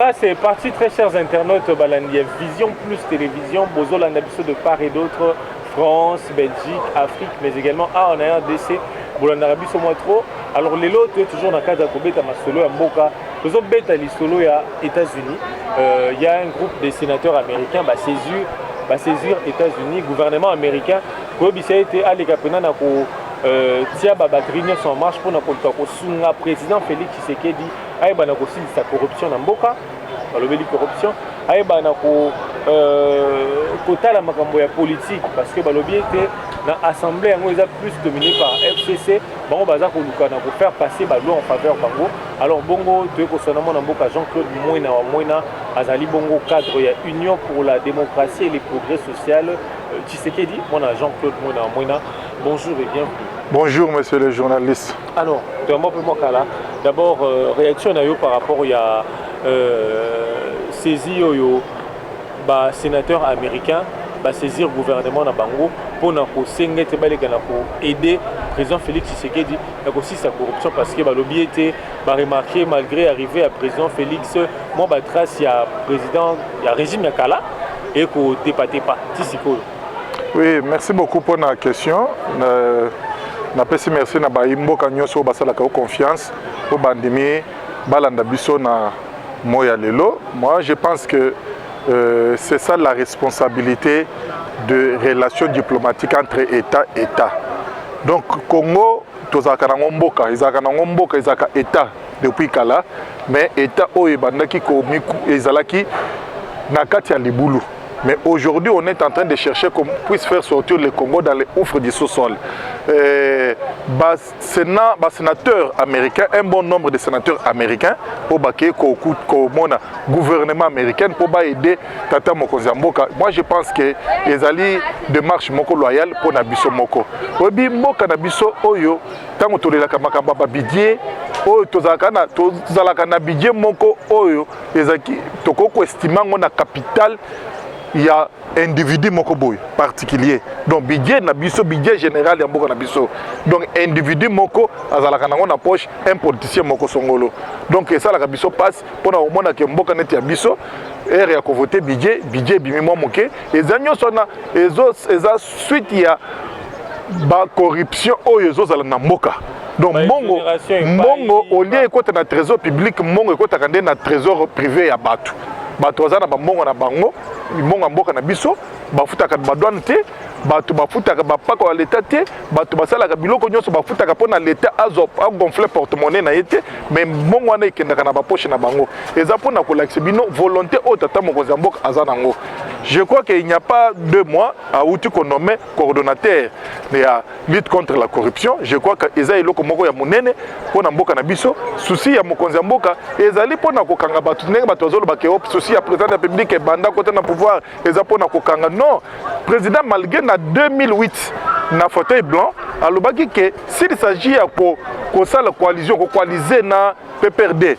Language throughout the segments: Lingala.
Là, c'est parti, très chers internautes, balandi ya Vision Plus Télévision, bozolanda biso de part et d'autre, France, Belgique, Afrique, mais également awa na RDC, bolandaka biso mwa trop. Alors lelo, tu es toujours na cadre ya kobeta masolo ya mboka, tozobeta lisolo ya États-Unis. Il y a un groupe de sénateurs américains basaisir États-Unis, gouvernement américain, koyebisa ete aleka mpena na ko tia babatterie nyonso en marche mpona koluka kosunga président Félix Tshisekedi ayeba na kosilisa corruption na mboka. Balobeli corruption, ayeba na kotala makambo ya politique, parce que balobi ete na assemblée yango eza plus dominé par FCC. Bango baza koluka na kofaire passer baloi en faveur bango. Alors bongo toye kosana mwana mboka Jean-Claude Mwena wa Mwena, azali bongo cadre ya Union pour la démocratie et le progrès social Tshisekedi. Mwana Jean-Claude Mwena wa Mwena, bonjour et bienvenue. Bonjour, monsieur le journaliste. Alors, toyamba mpe mwakala. D'abord, réaction na yo par rapport ya saisie oyo basénateur américain basaisir gouvernement na bango mpona kosenga ete baleka na koaider président Félix Tshisekedi na kosilisa corruption, parce que balobi ete baremarquer, malgré arrivée ya président Félix, mwa batrace ya président ya régime ya kala ekotepatepa ti sikoyo? Oui, merci beaucoup pour la question. Napesi merci na bayi mboka nyonso oyo basalaka yo confiance, oyo bandimi balanda biso na moi ya lelo. Moi, je pense que c'est ça la responsabilité de relations diplomatiques entre État État. Donc Congo, tozalaka nango mboka, ezalaka nango mboka, ezalaka État depuis kala, mais État oyo ebandaki ezalaki na kati ya libulu. Mais aujourd'hui, on est en train de chercher qu'on puisse faire sortir le Congo dans les gouffres du sous-sol. Sénat, sénateur américain, un bon nombre de sénateurs américains, oyo bakei komona gouvernement américain pour aider tata mokonzi ya mboka. Moi, je pense que ezali démarche moko loyale pour na biso moko. Oyebi, mboka na biso oyo, ntango tolelaka makambo ya babudget oyo, tozalaka na budget moko oyo ezalaki, tokoki koestimer yango na capital ya individu moko boye particulier. Donc budget na biso, budget général ya mboka na biso, donc individu moko azalaka nango na poche, un politicien moko songolo. Donc esalaka biso mpasi mpona komona ke mboka neti ya biso, ere ya kovote budget, budget ebimi mwa moke. Eza nyonso wana eza suite ya bacorruption oyo ezozala na mboka. Donc mbongo, mbongo au lieu ekota na trésor public, mbongo ekotaka nde na trésor privé ya bato. Bato baza na bambongo na bango, mbongo ya mboka na biso, bafutaka badouane te, bato bafutaka bapako ya leta te, bato basalaka biloko nyonso bafutaka mpo na leta azwa agonfler porte-monnaie na ye te, mais mbongo wana ekendaka na bapoche na bango. Eza mpona kolakisa bino volonté oyo tata mokonzi ya mboka aza nango. Je crois qu'il n'y a pas 2 mois, awuti konommer coordonnateur ya lutte contre la corruption. Je crois que eza eloko moko ya monene mpo na mboka na biso. Souci ya mokonzi ya mboka ezali mpona kokanga bato, ndenge bato bazoloba ke souci ya président de la République ebanda kota na pouvoir eza mpona kokanga. Non, président, malgré na 2008 na fauteuil blanc alobaki ke s'il s'agit ya kosala coalition, kocoaliser na PPRD,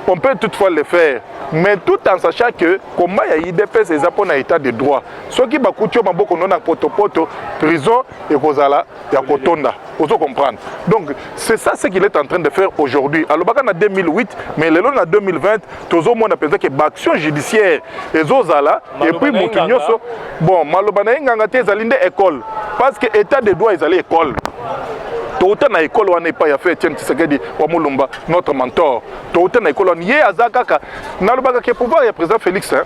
on peut toutefois le faire, mais tout en sachant que combat ya UDPS eza mpona état de droit. Soki bakuti yo maboko no na potopoto, prison ekozala ya kotonda. Ozo comprendre? Donc c'est ça ce qu'il est en train de faire aujourd'hui. Alobaka na 2008, mais lelo na 2020 tozomona mpenza ke baaction judiciaire ezozala. Et puis motu nyonso, bon, maloba na ye nganga te, ezali nde école, parce que état de droit ezali école. Touta na ekole wana epai ya fe Etienne Tshisekedi wa Mulumba, notre mentor. Touta na ekole wana, ye aza kaka, nalobaka ke pouvoir ya président Félix, hein,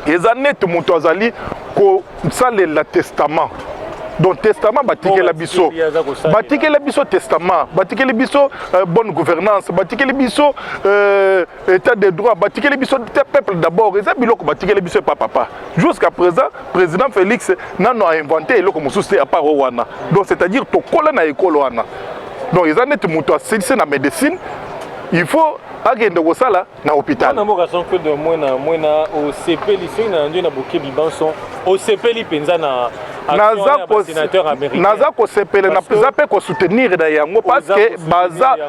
eza neti moto azali kosalela testament. Donc testament batikela biso, batikela biso testament, batikeli biso bonne gouvernance, batikeli biso état de droit, batikeli biso te peuple d'abord. Eza biloko batikeli biso epa papa. Jusqu'à présent, président Félix nano ainventé eloko mosusu te à part oyo wana. Donc c'est-à-dire tokola na ekolo wana. Donc eza neti moto asilisi na médecine, il faut akende kosala na hôpital. Mwana mboka Jean Claude Mwena Mwena, osepeli soki na ndio na bokebi banso, osepeli mpenza na Naza kosepela, naza mpe kosoutenir na yango, parce que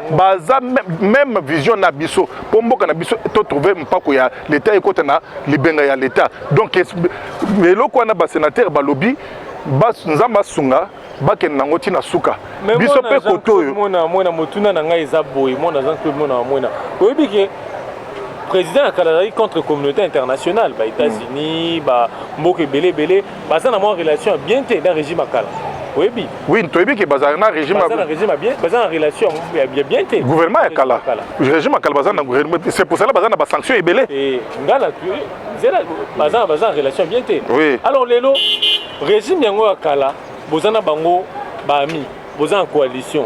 baza même vision na biso mpo mboka na biso totrouve mpako ya leta ekota na libenga ya leta. Donc eloko wana basénateur balobi, Nzambe asunga, bakende nango ntina suka. Biso mpe kote oyo Mwana Mwena, motuna na ngai eza boye. Mwana Jean Claude Mwena Mwena, oyebi ke Président ya kala azalaki contre communauté internationale, ba États-Unis, ba mboka ebele ebele, baza na mwa relation ya bien te na régime ya kala, oyebi? Oui, toyebi ke bazalaka na régime. Baza na régime ya bien, baza na relation ya bien te. Gouvernement ya kala, régime ya kala, baza na gouvernement, c'est pour cela baza na basanction ebele. Nga na nzela, baza na relation bien te. Alors lelo, régime yango ya kala, boza na bango baami, boza na coalition.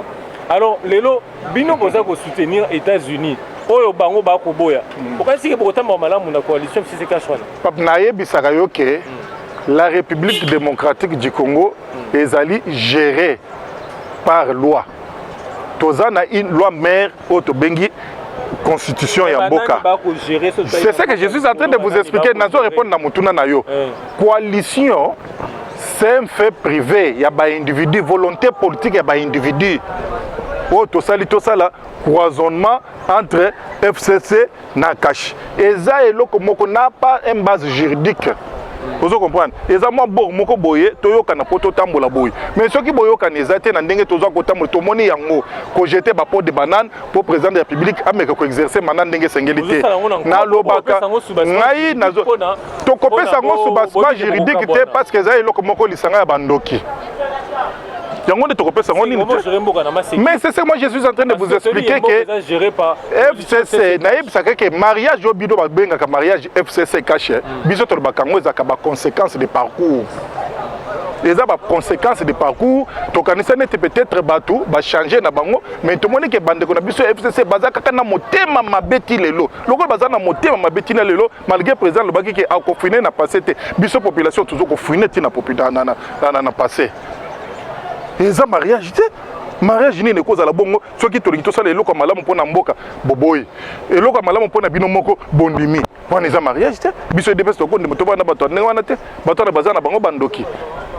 Alors lelo bino boza kosoutenir États-Unis oyo bango bakoboya. Okanisi ke bokotambola malamu na coalition FCC CACH wana? Nayebisaka yo ke la République démocratique du Congo ezali gérée par loi. Toza na une loi mère oyo tobengi constitution ya mboka. C'est ce que je suis en train de vous expliquer. Nazo répondre na motuna na yo. Coalition, c'est un fait privé ya baindividu, volonté politique ya baindividu oyo tosali, tosala croisonnement entre FCC na CACH. Eza eloko moko na pas une base juridique, ozo comprendre? Eza mwa bord moko boye, toyokana mpo totambola boye. Mais soki boyokana eza te na ndenge tozwa kotambola, tomoni yango kojeter bapeau de banane mpo président de la République ameka koexercer mandat ndenge esengeli te. Nalobaka ngai, tokopesa yango soubassement juridique te, parce que eza eloko moko lisanga ya bandoki. Yango nde tokopesa yango nini te? Mais c'est ce moi je suis en train de vous expliquer, que FCC, nayebisaka ke mariage oyo bino babengaka mariage FCC CACH, biso tolobaka yango ezalaka baconséquence de parcours, eza baconséquence de parcours. Tokanisa neti peut-être bato bachange na bango, mais tomoni ke bandeko na biso ya FCC baza kaka na motema mabe ti lelo. Lokola baza na motema mabe ti na lelo, malgré président alobaki ke akofouiner na passé te, biso population tozo kofouiner ti na passé. Eza mariage te. Mariage nini ekozala bongo? Soki tolingi tosala eloko ya malamu mpo na mboka, boboyi. Eloko ya malamu mpo na bino moko, bondimi. Wana eza mariage te. Biso UDPS tokondima tobana bato ya ndenge wana te. Bato wana baza na bango bandoki.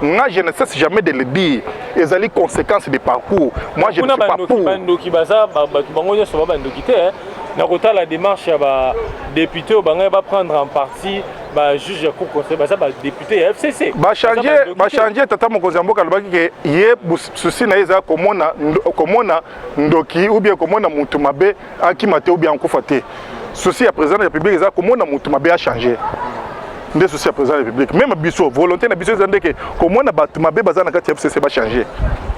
Nga, je ne cesse jamais de le dire, ezali conséquence de parcours. Moi, je ne suis pas pour. Bandoki baza bato bango nyonso ba bandoki te. Na kotala démarche ya badéputé oyo bangai baprendre en partie bajuge ya Cour constitutionnelle, baza badéputé ya FCC. Bachange, bachange. Tata mokonzi ya mboka alobaki ke ye souci na ye eza komona ndoki ou bien komona mutu mabe akima te ou bien akufa te. Souci ya président de la République eza komona mutu mabe achange. Nde souci ya président de la République. Même biso, volonté na biso eza ndeke komona bato mabe baza na kati ya FCC bachange.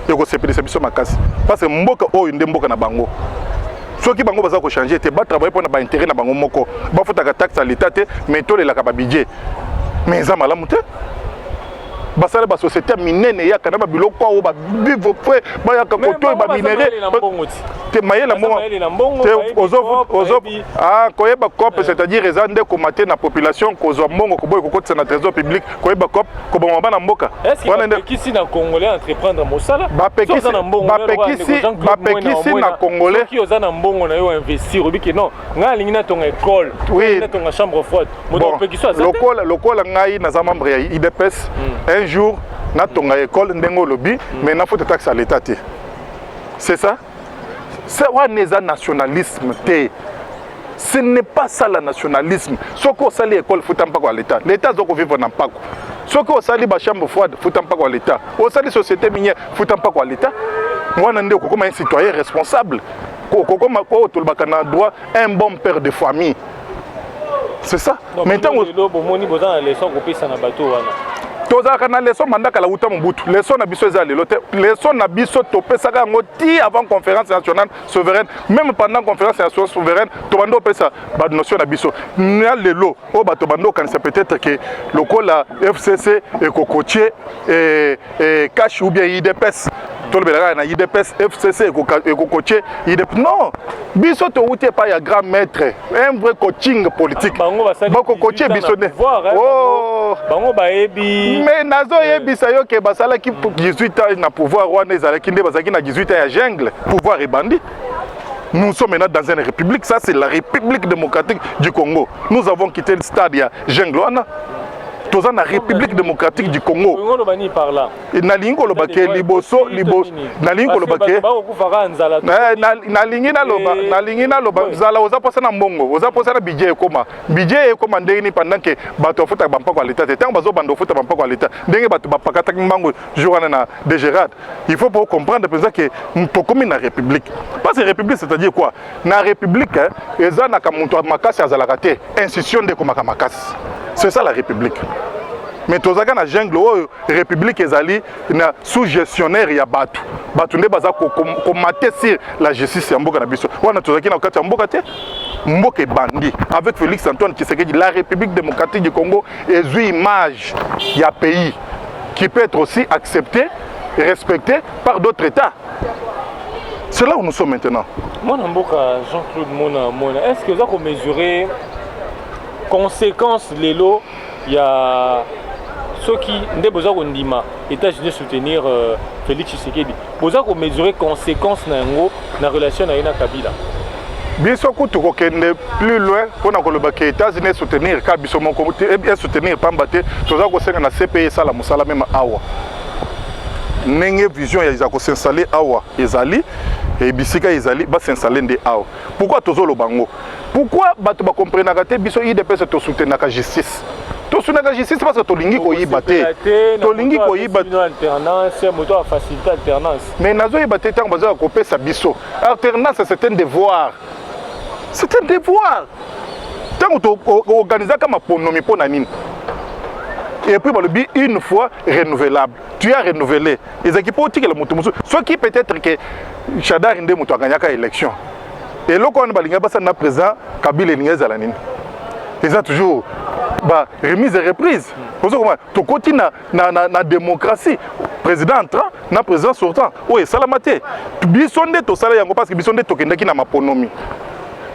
Ekosepelisa biso makasi, parce que mboka oyo nde mboka na bango. Soki bango baza kochange te, batravaille mpona baintérêt na bango moko, bafutaka taxe ya l'État te, mais tolelaka babudget. Mais eza malamu te. Basala basociété ya minene, eyaka na babiloko awo, bavivre frais, bayaka koto oyo baminerais te. Mayele mbongo te. Koyeba coop, c'est-à-dire eza nde koma te na population, kozwa mbongo, koboyi kokotisa na trésor public. Koyeba coop, koboma bana mboka. Bapekisi na Congolais entreprendre mosala? Bapekisi na Congolais. Soki oza na mbongo na yo, investir, obiki non, ngai alingi natonga école, natonga chambre froide, moto apekisi aza te. Lokola ngai naza membre ya UDPS, un jour natonga école ndenge olobi, mais nafuta taxe ya l'État te. C'est ça, wana eza nationalisme te. Ce n'est pas ça, la nationalisme. Soki osali école, futa mpako ya l'État. L'État aza kovivre na mpako. Soki osali bachambre froide, futa mpako ya l'État. Osali société minière, futa mpako ya l'État. Wana nde okokoma un citoyen responsable, okokoma oyo tolobaka na droit un bon père de famille. C'est ça. Mais ntango bomoni boza na leçon kopesa na bato wana? Tozalaka na leçon banda kala, wuta Mobutu. Leçon na biso eza lelo te. Leçon na biso, topesaka yango ti avant Conférence nationale souveraine. Même pendant Conférence nationale souveraine, tobanda opesa banotion na biso. Na lelo oyo, bato banda okanisa peut-être ke lokola FCC ekokotie CACH ou bien UDPS, tolobela kaka na UDPS, FCC ekokotie UDPS. Non, biso towuti epai ya grand maître, un vrai coaching politique. Bakokotie biso nde. Bango bayebi. Mais nazoyebisa yo ke basalaki 18 ans na pouvoir. Wana ezalaki nde bazalaki na 18 ans ya jungle. Pouvoir ebandi. Nous sommes maintenant dans une république. Ça, c'est la République démocratique du Congo. Nous avons quitté le stade ya jungle wana. Toza na République démocratique du Congo. Nalingi koloba ke liboso liboso, nalingi koloba ke nalingi naloba, nalingi naloba nzala. Oza mposa na mbongo, oza mposa na budget. Ekoma budget, ekoma ndenge nini pendant ke bato bafutaka bampako ya leta te? Ntango bazobanda kofuta bampako ya leta, ndenge bato bapakataki mbango jour wana na DGRAD, il faut po comprendre mpenza ke tokomi na république. Parce que république, c'est-à-dire quoi? Na république eza naka moto makasi azalaka te, institution nde ekomaka makasi. C'est ça la république. Mais tozalaka na jungle oyo république ezali na sous gestionnaire ya bato. Bato nde baza komate sur la justice ya mboka na biso. Wana tozalaki na kati ya mboka te. Mboka ebandi avec Félix Antoine Tshisekedi. La République démocratique du Congo ezwi image ya pays qui peut être aussi accepté, respecté par d'autres États. C'est là où nous sommes maintenant. Mwana mboka Jean-Claude Mona Mona, est ce que oza komesurer conséquence lelo ya soki nde boza kondima États-Unis soutenir Félix Tshisekedi? Boza komesurer conséquence na yango na relation na ye na Kabila? Biso kutu kokende plus loin mpona koloba ke États-Unis esoutenir ka biso moko, esoutenir pamba te. Toza kosenga na CPI esala mosala même awa, ndenge vision ya kos'installer awa ezali bisika ezali bas'installer nde awa. Pourquoi tozoloba ngo? Pourquoi bato bakomprenaka te? Biso UDPS tosoutenaka justice, tosoutenaka justice parce que tolingi koyiba te, tolingi koyiba. Moto afacilité alternance. Mais nazoyeba te, ntango bazala kopesa biso alternance, c'est un devoir, c'est un devoir. Ntango toorganizaka maponomi, mpo na nini? Et puis balobi une fois renouvelable, tu as renouvelé, ezalaki mpo otikela moto mosusu. Soki peut-être ke Shadari nde moto aganyaka élection, eloko wana balingi basala na président Kabila elingi ezala nini? Eza toujours ba remise et reprise. Ozo komona tokoti na démocratie, président entrant na président sortant. Oyo esalama te, biso nde tosala yango, parce que biso nde tokendaki na maponomi.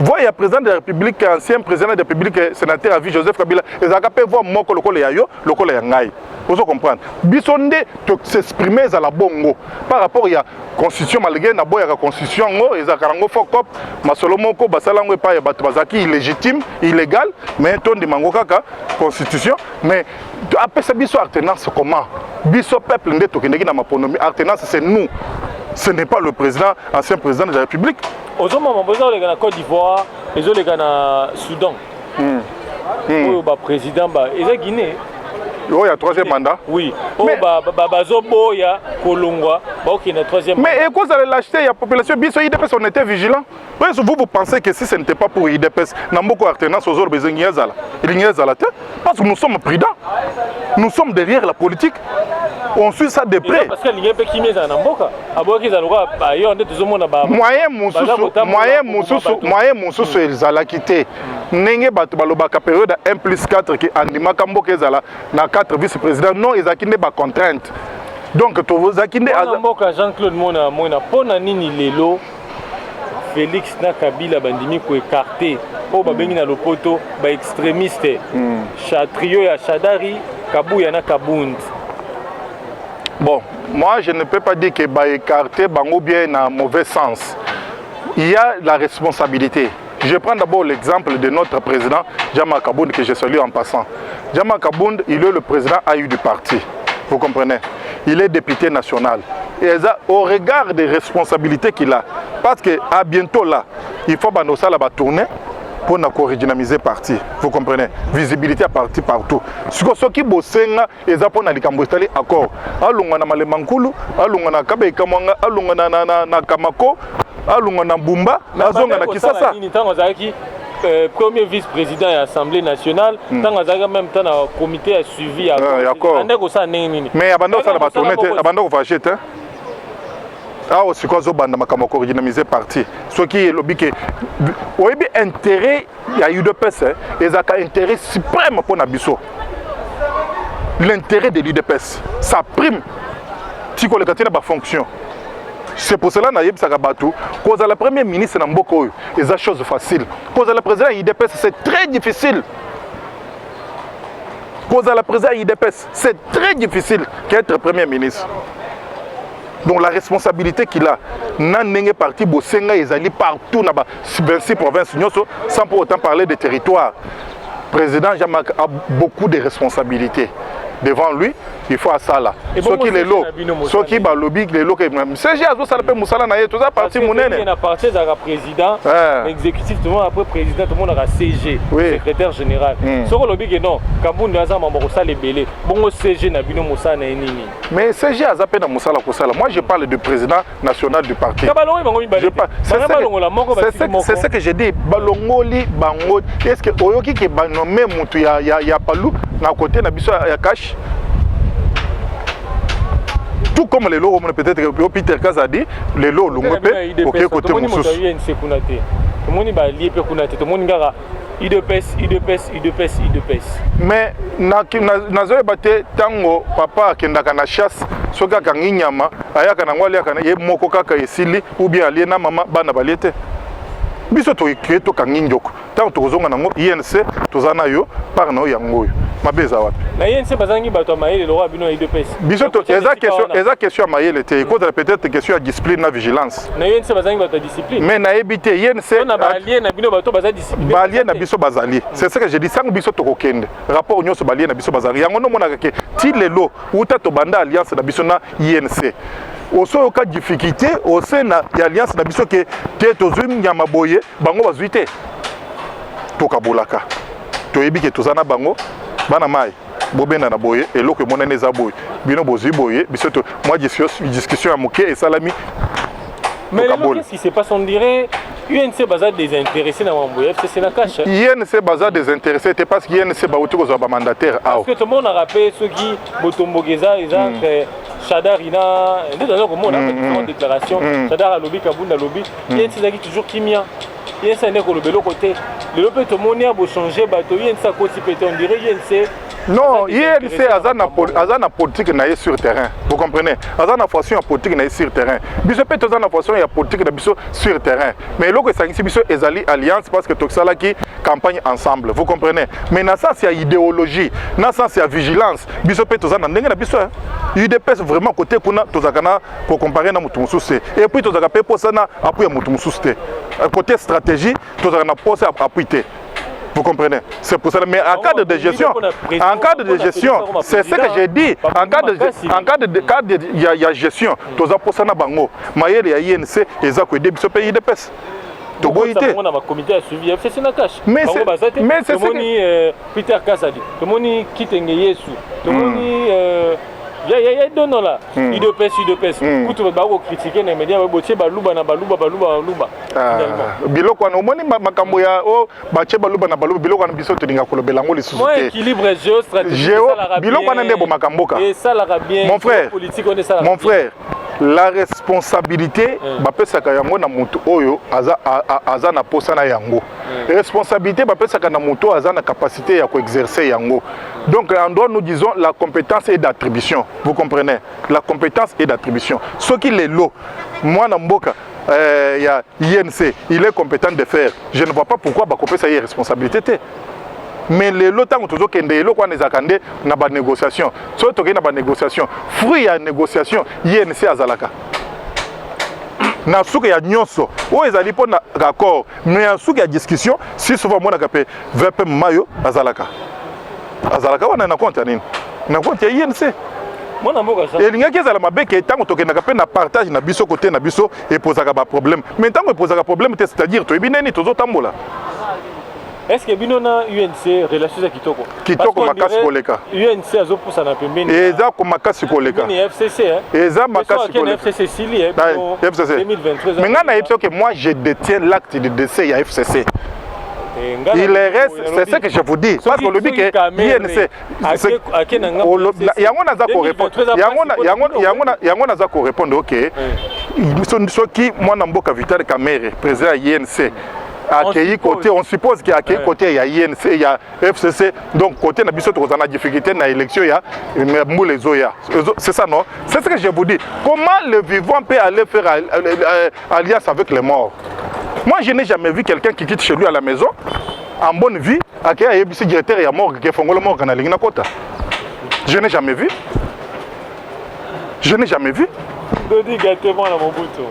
Voix ya président de la République, ancien président de la République, sénateur à vie Joseph Kabila, ezalaka mpe voix moko lokola ya yo, lokola ya ngai. Ozo comprendre? Biso nde tos'exprime, ezala bongo par rapport ya constitution. Malgré naboyaka constitution yango, ezalaka nango faux cop, masolo moko basala yango epai ya bato bazalaki illégitime, illégal, mais tondima yango kaka constitution. Mais apesa biso alternance comment? Biso peuple nde tokendeki na maponomi. Alternance, c'est nous, ce n'est pas le président, ancien président de la République. Ozomama ezoleka na Côte d'Ivoire, ezoleka na Soudan. Oyo baprésident ba eza Guinée. Oyo ya troisième mandat. Oui, oyo bazoboya kolongwa, baokende na troisième. Mais ekozala lâcheté ya population. Biso UDPS, on était vigilant. Vous, vous pensez que si ce n'était pas pour UDPS, na mboka alternance ozoloba ezengi ezala, elingi ezala te, parce que nous sommes prudents, nous sommes derrière la politique, on suit ça de près. Parce que alingi mpe kimia ezala na mboka, aboyaki ezala lokola ailleurs nde tozomona. Moyen mosusu, moyen mosusu, moyen mosusu ezalaki te. Ndenge bato balobaka période ya 1 plus 4, ke andimaka mboka ezala na 4 vice président, non, ezalaki nde bacontrainte. Donc tozalaki nde mboka. Jean-Claude Mona Mona, mpo na nini lelo Félix na Kabila bandimi koécarter oyo babengi na lopoto baextrémiste, trio ya Shadari, Kabuya na Kabund? Bon, moi je ne peux pas dire que baécarter bango bien na mauvais sens. Il y a la responsabilité. Je prends d'abord l'exemple de notre président Jean-Marc Kabund, que je salue en passant. Jean-Marc Kabund, il est le président AI du parti. Vous comprenez? Il est député national. Et ça, au regard des responsabilités qu'il a, parce que à bientôt là, il faut que la tourner pour na redynamiser parti. Vous comprenez? Visibilité ya parti partout. Siko soki bosenga eza mpona likambo etali accord, alongwa na Malemba Nkulu, alongwa na Kabeka Mwanga, alongwa na Kamako, alongwa na Bumba, azonga na Kisasa. Ntango azalaki premier vice-président ya Assemblée nationale, ntango azalaki même temps na comité ya suivi ya accord, abandaki kosala ndenge nini? Mais abanda kosala batournées te, abanda kovoyage te. Awa sikoyo azobanda makambo ya koredynamiser parti. Soki elobi ke oyebi intérêt ya UDPS, ezalaka intérêt suprême mpo na biso. L'intérêt de l'UDPS, ça prime ti koleka te na bafonction. C'est pour cela nayebisaka bato, kozala premier ministre na mboka oyo eza chose facile, kozala président ya UDPS, c'est très difficile. Kozala président ya UDPS, c'est très difficile qu'être premier ministre. Donc la responsabilité qu'il a na ndenge parti bosenga ezali partout na ba 26 provinces nyonso, sans pour autant parler de territoire. Président Jean-Marc a beaucoup de responsabilités devant lui. Il faut asala. Soki lelo, soki balobi lelo ke CG azosala mpe mosala na ye, toza parti monene. Na parti ezalaka président, exécutif, tout le monde. Après président, tout le monde aka CG, secrétaire général. Soki olobi ke non, Kabund aza mambo kosala ebele, bongo CG na bino mosala na ye nini? Mais CG aza mpe na mosala kosala. Moi, je parle du président national du parti. Balongoli bango mibale. C'est ce que je dis, balongoli bango. Est ce que oyoki ke banommer mutu ya Palu na côté na biso ya CACH? Tout comme lelo omona peut-être yo Peter Kazadi lelo olongwe mpe oke côté mosusu. UNC kuna te, tomoni balie mpe kuna te, tomoni kaka UDPS, UDPS, UDPS, UDPS. Mais nazoyeba te, ntango papa akendaka na chasse, soki akangi nyama, ayaka nango, aliaka ye moko kaka, esili, ou bien alie na mama, bana balie te. Biso toke, tokangi njoko, ntango tokozonga nango UNC, toza na yo part na yo, yango oyo mabe eza wapi? Na UNC bazangi bato ya mayele lokola bino ya UDPS? Biso eza question ya mayele te, ekozala peut-être question ya discipline na vigilance. Na UNC bazangi bato ya discipline? Mais nayebi te UNC. Na baalliés na bino, bato baza discipline? Baalliés na biso bazali, c'est ce que je dis. Sango biso tokokende, rapport nyonso, baalliés na biso bazali. Yango nomonaka ke ti lelo, uta tobanda alliance na biso na UNC, osoyoka difficulté ose na ya alliance na biso ke te tozwi nyama boye, bango bazwi te. Tokabolaka, toyebi ke toza na bango bana mai, bobenda na boye, eloko emonani eza boye, bino bozwi boye, biso to mwa discussion ya moke esalami. Mais lelo, qu'est-ce qui se passe? On dirait UNC baza désintéressé na mambo ya FCC na CACH. UNC baza désintéressé te, parce que UNC bauti kozwa bamandataire awa. Parce que tomonaka mpe soki botomboki eza entre Shadary na nde toza komona différentes déclarations, Shadary alobi, Kabund alobi, UNC ezalaki toujours kimia, UNC ande koloba eloko te. Lelo mpe tomoni ya bochanger bato, UNC akoti mpe te. On dirait UNC Non, UNC aza na politique na ye sur terrain, vous comprenez? Aza na façon ya politique na ye sur terrain, biso mpe toza na façon ya politique na biso sur terrain. Mais eloko esangisi biso ezali alliance, parce que tosalaki campagne ensemble, vous comprenez? Mais na sens ya idéologie, na sens ya vigilance, biso mpe toza na ndenge na biso. UDPS vraiment, côté kuna tozalaka na kocomparer na motu mosusu te, et puis tozalaka mpe mposa na appui ya motu mosusu te. Côté stratégie, tozalaka na posa ya appui te, vous comprenez? C'est pour ça. Mais en cadre de gestion, en cadre de gestion, c'est ce que j'ai dit. En cadre de, il y a gestion. Toza posa na bango. Mayele ya UNC eza ko aider biso pe UDPS. Toboyi te. Na bacomité ya suivi FCC na CACH, Mais bango baza te. Mais c'est Tomoni Peter Kazadi, tomoni Kitenge Yesu, tomoni ya donola UDPS, UDPS kutu bakocritiquer na média, botie Baluba na Baluba, Baluba, Baluba. Ah, biloko wana omoni makambo ya o batie Baluba na Baluba, biloko wana biso tolinga kolobela yango lisusu te. Équilibre géostratégique. Biloko wana nde ebomaka mboka. Esalaka bien. Mon frère, politique wana esalaka. Mon frère, la responsabilité, bapesaka yango na motu oyo aza na posa na yango. Responsabilité bapesaka na motu oyo aza na capacité ya koexercer yango. Donc en droit, nous disons: la compétence est d'attribution, vous comprenez? La compétence est d'attribution. Soki lelo mwana mboka ya UNC, il est compétent de faire, je ne vois pas pourquoi bakopesa ye responsabilité te. Mais lelo ntango tozokende, eloko wana ezalaka nde na banégociation. Soki tokei na banégociation, fruit ya négociation, UNC azalaka na suka ya nyonso oyo ezali mpo na accord. Mais ya suka ya discussion, si souvent omonaka mpe VPM Mayo azalaka wana na compte ya nini? Na compte ya UNC. Mwana mboka. Elingaki ezala mabe ke ntango tokendaka mpe na partage na biso, kote na biso epozaka baproblème. Mais ntango epozaka problème te, c'est-à-dire toyebi neni tozotambola. Est ce que bino na UNC relation eza kitoko? Kitoko makasi koleka. UNC azopusana pembeni. Eza ko makasi koleka. FCC. Eza makasi koleka. FCC sili. FCC. 2023. Mais ngai nayebi soki moi je détiens l'acte de décès ya FCC, il reste, c'est ce que je vous dis, parce que olobi ke UNC, yango naza korépondre, yango naza korépondre. Ok, soki mwana mboka Vital Kamerhe, président ya UNC, akei côté, on suppose ke akei côté ya UNC, ya FCC, donc côté na biso tokozala na difficulté na élection ya mbula ezoya. C'est ça, non? C'est ce que je vous dis. Comment le vivant peut aller faire alliance avec les morts? Moi, je n'ai jamais vu quelqu'un qui quitte chez lui à la maison en bonne vie, akei, ayebisi directeur ya morgue ke fongolo morgue, nalingi nakota. Je n'ai jamais vu, je n'ai jamais vu. Dodi Gâté, mwana Mobutu.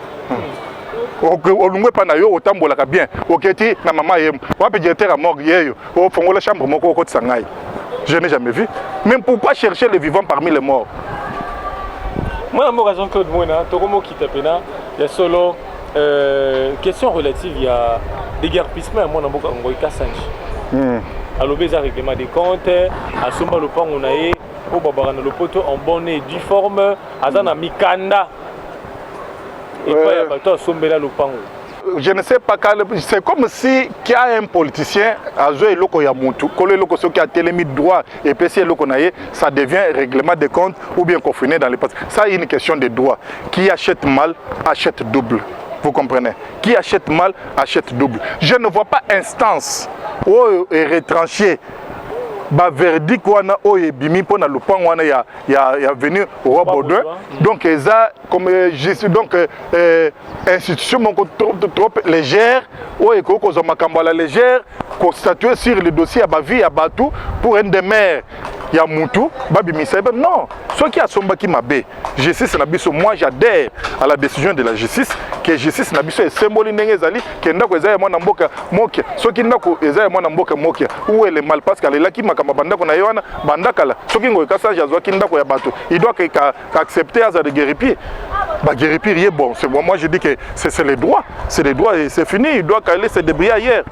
Olungwe epa na yo, otambolaka bien, oketi na mama ye wapi, directeur ya morgue yeyo, ofongola chambre moko, okotisa ngai. Je n'ai jamais vu. Mais pourquoi chercher les vivants parmi les morts? Mwana mboka Jean-Claude Mwena, tokomokita pena ya solo. Question relative ya déguerpissement ya mwana mboka Ngoi Kasanji. Alobi eza règlement des comptes. Asomba lopango na ye mpo babaka na lopoto en bonne et due forme, aza na mikanda epai ya bato asombela lopango. Je ne sais pas, c'est comme si qu'il y a un politicien azwa eloko ya mutu, kolo eloko soki atelemi droit epesi eloko na ye, ça devient règlement de compte ou bien confiné dans le passé. Ça, une question de droit. Qui achète mal achète double. Vous comprenez? Qui achète mal achète double. Je ne vois pas instance oyo est retranché baverdict wana oyo ebimi mpo na lopango wana ya avenue Roi Baudouin. Donc eza comme donc institution moko trop, trop légère oyo ekoki kozwa makambo ya la légère, kostatuer sur le dossier ya bavie ya bato pour une demeure ya mutu babimisa ye. Non, soki asombaki mabe, justice na biso, moi j'adhère à la décision de la justice, ke justice na biso esemboli ndenge ezali ke ndako eza ya mwana mboka Mokia. Soki ndako eza ya mwana mboka Mokia, où est le mal? Parce que alelaki makambo ya bandako na ye wana banda kala. Soki Ngoyi Kasanji azwaki ndako ya bato, il doit qu'accepter aza déguerpir, baguerpir ye. Bon, c'est bon, moi je dis que c'est les droits, c'est les droits et c'est fini. Il doit aller se débrouiller ailleurs.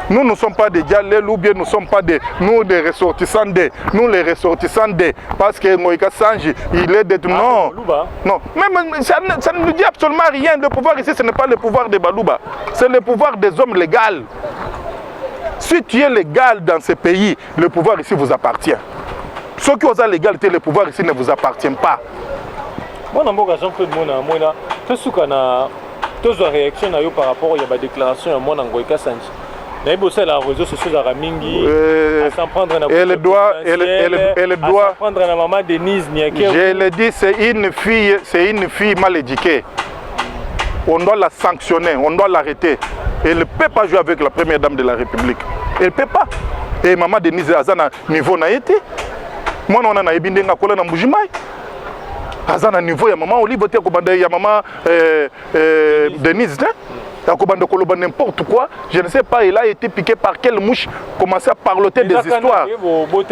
Nous ne sommes pas des diables ou bien nous ne sommes pas des, nous des ressortissants des, nous les ressortissants des, parce que Ngoyi Kasanji, il est de, non, ah, non, même ça ne nous dit absolument rien. Le pouvoir ici, ce n'est pas le pouvoir des Balouba, c'est le pouvoir des hommes légaux. Si tu es légal dans ce pays, le pouvoir ici vous appartient. Ceux qui ont la légalité, le pouvoir ici ne vous appartient pas. Mwana mboka Jean-Claude Mona Mwena, tosuka na tozwa réaction na yo par rapport ya badéclaration ya mwana Ngoi Kasanji. Nayebi osala réseaux sociaux, ezalaka mingi à s'en prendre na Elle doit, elle doit à s'en prendre na maman Denise Niakeru. Je le dis, c'est une fille, c'est une fille mal éduquée. On doit la sanctionner, on doit l'arrêter. Elle ne peut pas jouer avec la première dame de la République. Elle ne peut pas. Et maman Denise aza na niveau na ye te. Mwana wana nayebi ndenge akola na Mbujimai, aza na niveau ya mama Olive te, akobanda ya mama Denise te, akobanda koloba n'importe quoi. Je ne sais pas, il a été piqué par quelle mouche, commencer à parloter des histoires.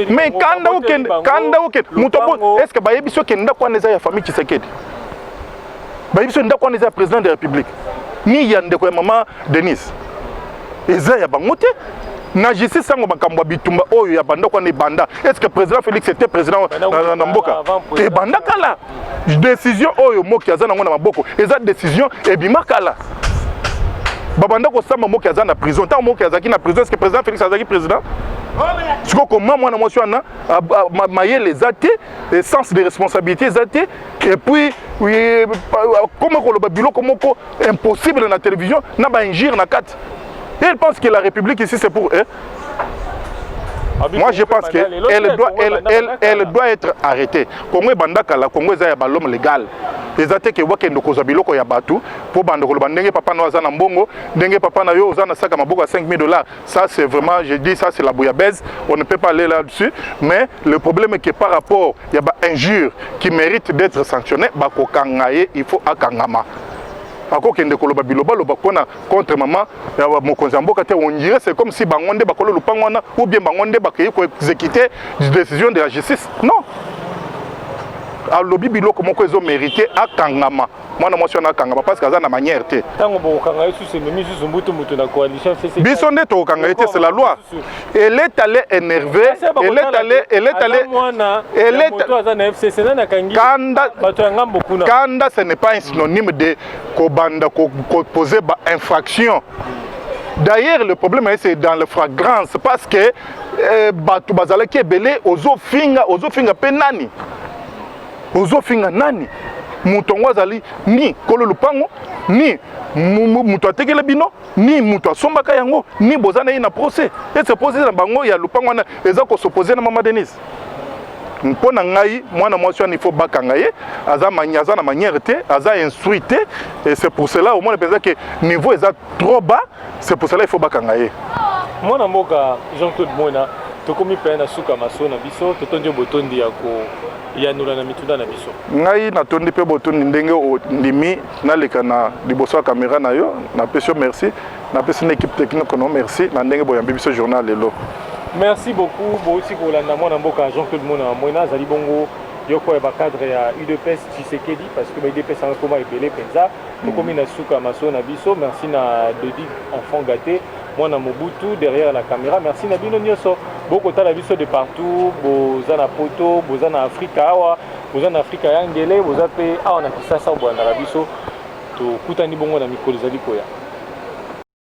Mais kanda okende, kanda okende moto, est ce que bayebi soki ndako wana eza ya famille Tshisekedi? Bayebi soki ndako wana eza ya président de la République ni ya ndeko ya mama Denise? Eza ya bango te. Na justice yango, makambo ya bitumba oyo ya bandako wana ebanda, est ce que président Félix était président na mboka? Ebanda kala. Décision oyo Moki aza nango na maboko eza décision ebima kala, babanda kosamba Moki aza na prison. Ntango Moki azalaki na prison, est ce que président Félix azalaki président? Sikoyo koma mwana mwasi wana, mayele eza te, sens de responsabilité eza te, et puis koma koloba biloko moko impossible na télévision na bainjure na kati. Et elle pense que la République ici, c'est pour eux. Moi, je pense que elle doit être arrêtée. Congo ebanda kala, Congo eza ya balhomme légal. Eza te ke wakende kozwa biloko ya bato mpo banda koloba ndenge papa na yo aza na mbongo, ndenge papa na yo oza na saka maboko ya 5000 dollars. Ça, c'est vraiment, je dis, ça c'est la bouillabaisse, on ne peut pas aller là-dessus. Mais le problème est que par rapport ya ba injure qui mérite d'être sanctionné, bakokanga ye, il faut akangama. Akokende koloba bilobaloba mpona contre mama ya mokonzi ya mboka te. On dirait c'est comme si bango nde bakolo lupango wana ou bien bango nde bakei koexécuter décision de la justice. Non, alobi biloko moko ezomérite akangama. Mwana mwasi wana akangama parce que aza na manière te. Ntango bokokanga ye susu, ememi susu mbutu mutu na coalition FCC. Biso nde tokokanga ye te, c'est la loi. Elle est allée énerver, elle est allée mwana moto aza na FCC, nani akangi? Kanda bato ya ngambo kuna. Kanda, ce n'est pas un synonyme de kobanda koposer ba infraction. D'ailleurs, le problème, c'est dans le flagrance, parce que bato bazalaki ebele, ozofinga, ozofinga mpe nani, ozofinga nani? Moto yango azali ni kolo lupango, ni moto atekela bino, ni moto asombaka yango, ni boza na ye na procès. Ese procès na bango ya lupango wana eza kos'opposer na mama Denise? Mpo na ngai, mwana mwasi wana, il faut bakanga ye. Aza na manière te, aza instruit te, et c'est pour cela omona mpenza ke niveau eza trop bas. C'est pour cela il faut bakanga ye. Mwana mboka Jean-Claude Mwena. Tokomi mpe na suka maso na biso. Totondi yo botondi ya koyanola na mituna na biso. Ngai natondi mpe botondi ndenge ondimi naleka na liboso ya kamera na yo. Napesi yo merci, napesi na équipe technique no merci na ndenge boyambi biso journal lelo. Merci beaucoup. Bouti kolanda mwana mboka Jean-Claude Mona Mwena, azali bongo yoko ya bacadre ya UDPS Tshisekedi, parce que ba UDPS yango ekoma ebele mpenza. Tokomi na suka maso na biso. Merci na Dodi enfant gâté, mwana Mobutu derrière la caméra. Merci na bino nyonso bokotala biso de partout, boza na Poto, boza na Afrika awa, boza na Afrika ya ngele, boza mpe awa na Kisasa, bolandaka biso. Tokutani bongo na mikolo ezali koya.